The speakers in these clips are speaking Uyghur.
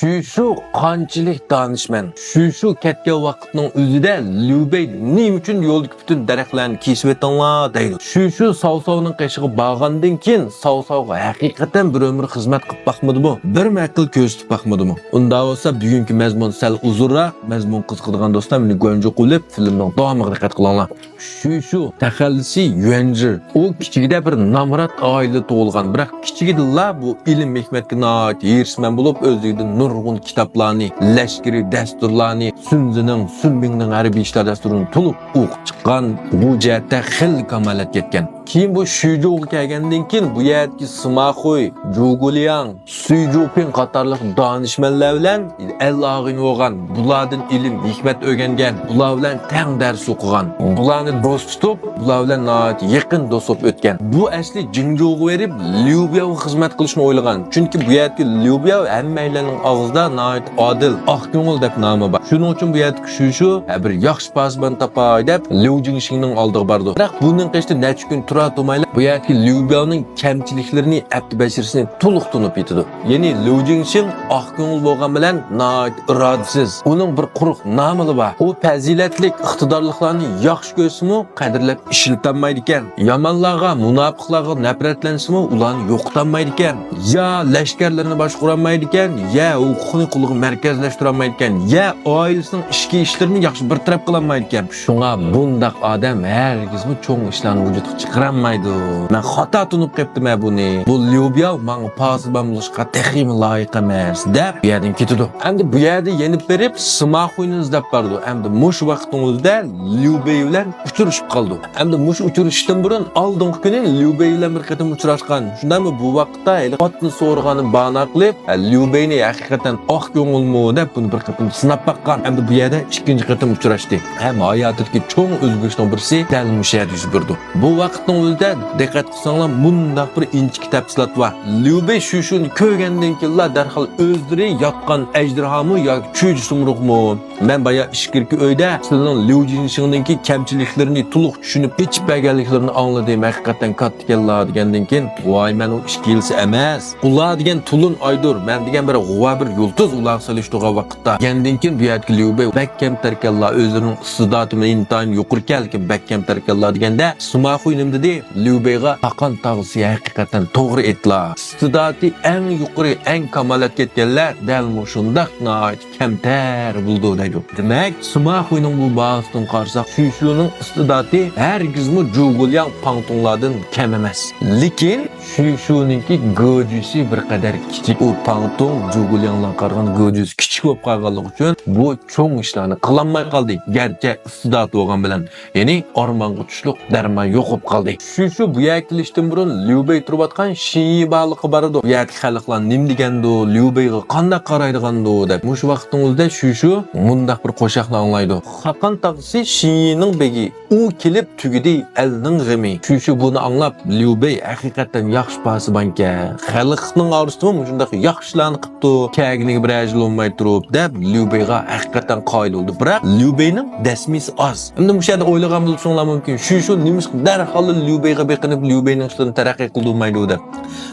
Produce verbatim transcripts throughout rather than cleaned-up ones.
شۈشۈ قانچىلىك دانىشمەن. شۈشۈ كەتكەن ۋاقىتنىڭ ئۆزىدە ليۇ بېي نېمە ئۈچۈن يولدىكى پۈتۈن دەرەخلەرنى كېسىۋېتىڭلار دەيدۇ. شۈشۈ ساۋساۋنىڭ قېشىغا بارغاندىن كېيىن ساۋساۋغا ھەقىقەتەن بىر ئۆمۈر خىزمەت قىلىپ باقمىدىمۇ؟ بىرمۇ ئەقىل كۆرسىتىپ باقمىدىمۇ؟ ئۇنداق بولسا بۈگۈنكى مەزمۇن سەل ئۇزۇنراق، مەزمۇن قىزىقىدىغان دوستلار مېنى گۇەنجۇ قىلىپ فىلىمنىڭ داۋامىغا دىققەت قىلىڭلار. شۈشۈ تەخەللۇسى يۈەنجىر. ئۇ كىچىكىدە بىر نامرات ئائىلىدە تۇغۇلغان، بىراق كىچىكىدىنلا بۇ ئىلىم-ھېكمەتكە ناھايىتى ھېرىسمەن بولۇپ، ئۆزلۈكىدىن نۇرغۇن كىتابلارنى، لەشكىرىي دەستۇرلارنى، سۈنزىنىڭ، سۈنبىڭنىڭ ھەربىي ئىشلار دەستۇرىنى تولۇق ئوقۇپ چىققان، بۇ جەھەتتە خېلى كامالەتكە يەتكەن. كېيىن بۇ شۈجۇغا كەلگەندىن كېيىن بۇ يەردىكى سىماخۇي، جۇگۇلياڭ، سۈي جۇپىڭ قاتارلىق دانىشمەنلەر بىلەن ئەل ئاغىنە بولغان، بۇلاردىن ئىلىم-ھېكمەت ئۆگەنگەن، بۇلار بىلەن تەڭ دەرس ئوقۇغان، بۇلارنى دوست تۇتۇپ، بۇلار بىلەن ناھايىتى يېقىن دوست بولۇپ ئۆتكەن. بۇ ئەسلى جىڭجۇغا بېرىپ، ليۇ بياۋغا خىزمەت قىلىشنى ئويلىغان. چۈنكى بۇ يەردىكى ليۇ بياۋ ھەممەيلەننىڭ ئاغزىدا ناھايىتى ئادىل، ئاق كۆڭۈل دەپ نامى بار. شۇنىڭ ئۈچۈن بۇ يەردىكى شۈشۈ، ھە، بىر ياخشى پاسىبان تاپاي دەپ، ليۇ جىڭشىڭنىڭ ئالدىغا بارىدۇ. بىراق بۇنىڭ قېشىدا نەچچە كۈن تۇرا تۇرمايلا، بۇ يەردىكى ليۇ بياۋنىڭ كەمچىلىكلىرىنى، ئەپتى بەشىرىسىنى تولۇق تونۇپ يېتىدۇ. يەنى ليۇ جىڭشىڭ ئاق كۆڭۈل بولغان بىلەن ناھايىتى ئىرادىسىز. ئۇنىڭ بىر قۇرۇق نامىلا بار. ئۇ پەزىلەتلىك ئىقتىدارلىقلارنى ياخشى كۆرسىمۇ، قەدىرلەپ ئىشلىتەلمەيدىكەن. يامانلارغا، مۇناپىقلارغا نەپرەتلەنسىمۇ، ئۇلارنى يوقىتالمايدىكەن. يا لەشكەرلىرىنى باشقۇرالمايدىكەن، يا ھوقۇقنى قولىغا مەركەزلەشتۈرەلمەيدىكەن، يا ئائىلىسىنىڭ ئىچكى ئىشلىرىنى ياخشى بىر تەرەپ قىلالمايدىكەن. شۇڭا بۇنداق ئادەم ھەرگىزمۇ چوڭ ئىشلارنى ۋۇجۇدقا چىقىرالمايدۇ. مەن خاتا تونۇپ قېپتىمەن بۇنى. بۇ ليۇ بياۋ ماڭا پاسىبان بولۇشقا تېخىمۇ لايىق ئەمەس، دەپ بۇ يەردىن كېتىدۇ. ئەمدى بۇ يەردە يېنىپ بېرىپ، سىماخۇينى ئىزدەپ بارىدۇ. ئەمدى مۇشۇ ۋاقىتنىڭ ئۆزىدە ليۇ بېي بىلەن ئۇچرىشىپ قالىدۇ. ئەمدى مۇشۇ ئۇچرىشىشتىن بۇرۇن ئالدىنقى كۈنى ليۇ بېي بىلەن بىر قېتىم ئۇچراشقان. شۇنداقمۇ؟ بۇ ۋاقىتتا ھېلىقى ئاتنى سورىغاننى باھانە قىلىپ، ليۇ بېينى ھەقىقەتەن ئاق كۆڭۈلمۇ دەپ بۇنى بىر قېتىم سىناپ باققان. ئەمدى بۇ يەردە ئىككىنچى قېتىم ئۇچراشتى. ھەم ھاياتىدىكى چوڭ ئۆزگىرىشنىڭ بىرسى دەل مۇشۇ يەردە يۈز بېرىدۇ. بۇ ۋاقىتنىڭ ئۆزىدە دىققەت قىلساڭلار، مۇنداق بىر ئىنچىكە تەپسىلات بار. ليۇ بېي شۈشۈنى كۆرگەندىن كېيىنلا دەرھال ئۆزلىرى ياتقان ئەجدىھامۇ ياكى چۈجە سۇمرۇغمۇ؟ مەن بايا ئىچكىرىكى ئۆيدە سىلىنىڭ ليۇ جىنشىڭنىڭكى كەمچىلىكلىرىنى تولۇق چۈشىنىپ، ئېچىپ بەرگەنلىكلىرىنى ئاڭلىدىم. ھەقىقەتەن كاتتىكەنلا دېگەندىن كېيىن، ۋاي، مەن ئۇ ئىككىلىسى ئەمەس. ئۇلار دېگەن تولۇن ئايدۇر، مەن دېگەن بىر غۇۋا بىر يۇلتۇز ئۇلارغا سېلىشتۇرغان ۋاقىتتا. دېگەندىن كېيىن بۇ يەردىكى ليۇ بېي بەك كەمتەركەنلا، ئۆزلىرىنىڭ ئىستىداتى بىلەن ئىنتايىن يۇقىرىكەن، لېكىن بەك كەمتەركەنلا دېگەندە، سىماخۇي نېمە دېدى؟ ليۇ بېيغا خاقان تاغىسى ھەقىقەتەن توغرا ئېيتلا. ئىستىداتى ئەڭ يۇقىرى، ئەڭ كامالەتكە يەتكەنلەر دەل مۇشۇنداق ناھايىتى كەمتەر بولىدۇ دەيدۇ. دېمەك، سىماخۇينىڭ بۇ باھاسىدىن قارىساق، شۈشۈنىڭ ئىستىداتى ھەرگىزمۇ جۇگۇلياڭ پاڭتۇڭلاردىن كەم ئەمەس. لېكىن شۈشۈنىڭكى گېجۈسى بىر قەدەر كىچىك. ئۇ پاڭتۇڭ جۇگۇلياڭلارغا قارىغاندا گېجۈسى كىچىك بولۇپ قالغانلىقى ئۈچۈن بۇ چوڭ ئىشلارنى قىلالماي قالدى. گەرچە ئىستىداتى بولغان بىلەن، يەنى ئارمانغا چۈشلۈك دەرمان يوق بولۇپ قالدى. شۈشۈ بۇ يەرگە كېلىشتىن بۇرۇن ليۇ بېي تۇرۇۋاتقان شىنيى بارلىققا بارىدۇ. بۇ يەردىكى خەلقلەر نېمە دېگەندۇ، ليۇ بېيغا قانداق قارايدىغاندۇ دەپ. مۇشۇ ۋاقىتنىڭ ئۆزىدە شۈشۈ مۇنداق بىر قوشاقنى ئاڭلايدۇ. خاقان تاغىسى شىنيىنىڭ بېگى، ئۇ كېلىپ تۈگىدى ئەلنىڭ غېمى. شۈشۈ بۇنى ئاڭلاپ، ليۇ بېي ھەقىقەتەن ياخشى پاسىبانكەن. خەلقنىڭ ئارىسىدىمۇ مۇشۇنداق ياخشىلارنى قىپتۇ. كەلگىنىگە بىر ھەجىل بولماي تۇرۇپ، دەپ ليۇ بېيغا ھەقىقەتەن قايىل بولدى. بىراق ليۇ بېينىڭ دەسمىسى ئاز. ئەمدى مۇشۇ يەردە ئويلىغان بولساڭلار مۇمكىن، شۈشۈ نېمىشقا دەرھال ليۇ بېيغا بېقىنىپ، ليۇ بېينىڭ ئىشلىرىنى تەرەققىي قىلدۇرمايدۇ دەپ.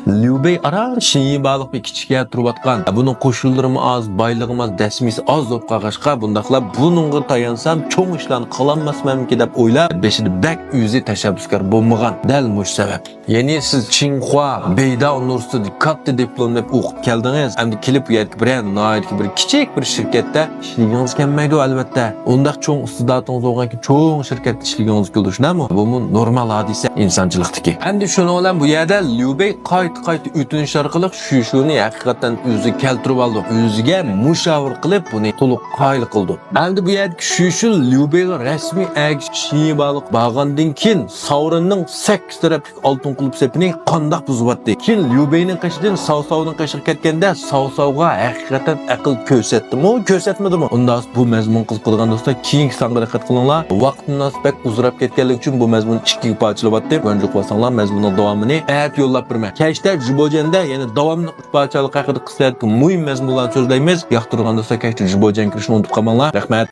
ليۇ بېي ئاران شىنيى بارلىق بىر كىچىك يەردە تۇرۇۋاتقان. بۇنىڭ قوشۇنلىرىمۇ ئاز، بايلىقىمۇ ئاز، دەسمىسى ئاز بولۇپ قالغاچقا، بۇنداقلار بۇنىڭغا تايانسام، چوڭ ئىشلارنى قىلالماسمەنمىكىن دەپ ئويلاپ، بېشىدا بەك ئۆزى تەشەببۇسكار بولمىغان. دەل مۇشۇ سەۋەب. يەنى سىز چىڭخۇا بېيدا ئۇنىۋېرسىتېتىدا كاتتا دىپلوم ئېلىپ ئوقۇپ كەلدىڭىز، ئەمدى كېلىپ بۇ يەردىكى بىرەر ناھايىتى بىر كىچىك بىر شىركەتتە ئىشلىگىڭىز كەلمەيدۇ، ئەلۋەتتە. ئۇنداق چوڭ ئىستىداتىڭىز بولغانكى چوڭ شىركەتتە ئىشلىگىڭىز كېلىدۇ، شۇنداقمۇ؟ بۇمۇ نورمال ھادىسە ئىنسانچىلىقتىكى. ئەمدى شۇنىڭ بىلەن بۇ يەردە ليۇ بېي قايتا-قايتا ئۆتۈنۈش ئارقىلىق شۈشۈنى ھەقىقەتەن ئۆزىگە كەلتۈرۈۋالىدۇ. ئۆزىگە مۇشاۋىرە قىلىپ، بۇنى تولۇق قايىل قىلىدۇ. ئەمدى بۇ يەردىكى شۈشۈ ليۇ بېيغا رەسمىي ئەگىشىپ شىنيى بارلىققا بارغاندىن كېيىن، ساۋرىننىڭ سەككىز تەرەپلىك ئالتۇن قۇلۇپ سېپىنى قانداق بۇزۇۋەتتى؟ كېيىن ليۇ بېينىڭ قېشىدىن ساۋساۋنىڭ قېشىغا كەتكەندە، ساۋساۋغا ھەقىقەتەن ئەقىل كۆرسەتتىمۇ، كۆرسەتمىدىمۇ؟ ئۇنداق بۇ مەزمۇن قىزىقىدىغان دوستلار، كېيىنكى سانغا دىققەت قىلىڭلار. ۋاقىت مۇناسىۋەت بەك ئۇزىراپ كەتكەنلىكى ئۈچۈن بۇ مەزمۇن ئىككىگە پارچىلىۋەتتىم. گۇەنجۇ قىلىۋالساڭلار، مەزمۇننىڭ داۋامىنى ئەتە يوللاپ بېرىمەن. كەچتە جىبوجيەندە يەنە داۋاملىق ئۈچ پارچىلىق ھەققىدە قىسسەدىكى مۇھىم مەزمۇنلارنى سۆزلەيمىز. ياقتۇرىدىغان دوستلار، كەچتە جىبوجيەن كىرىشنى ئۇنتۇپ قالماڭلار. رەھمەت.